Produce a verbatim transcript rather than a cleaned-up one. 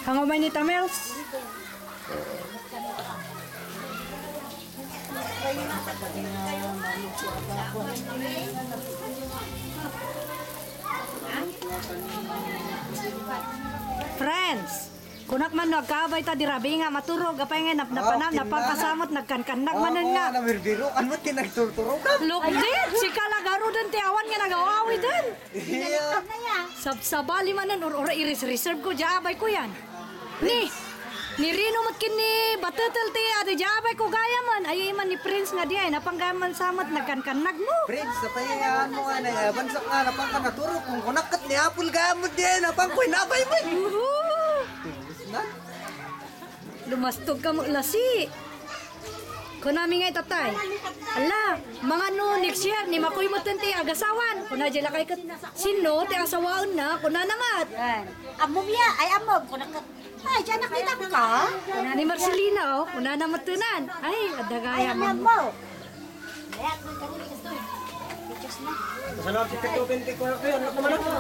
Hangumay ni Tamels. Friends, kunak man no agkaabay ta di rabii nga maturog, apay nga nap-, napanam, napangkasamot, nagkankannag manen nga. Nabirbiro, ano ti nagturturog? Lugdit, sika la garuden ti awan nga nagawawiden. Iya. Sabsabali manen, or, or, iris-reserve ko, diay abay ko yan. Ni, ni Rino met ken ni Batetel ti adu diay abay ko gayam man. Ay, man ni Prince nga diay, napanggayaman sa met, nagkankannag mo. Prince, sa payayahan mo nga na, eh, bansak nga, napangka naturog, kung kunak ket ni Apple gayam mo diay, napangko inabay mo. Uhu. Nan? Lumastog ka mo, lasi. Kunami nga itatay. Ala, mangano next year, ni Makoy mo ti agasawan. Kuna diay lakay ket, sino ti asawaenna? Kuna namat. Yan. Ammom ya, ay ammom. Kuna ka, ay, diyan nakita ka? Kuna ni Marcelina, oh. Kuna namat tunan. Ay, adda gayam mo. Ammom. Sana ti pito, twenty ko na kayo. Ano ko man ako?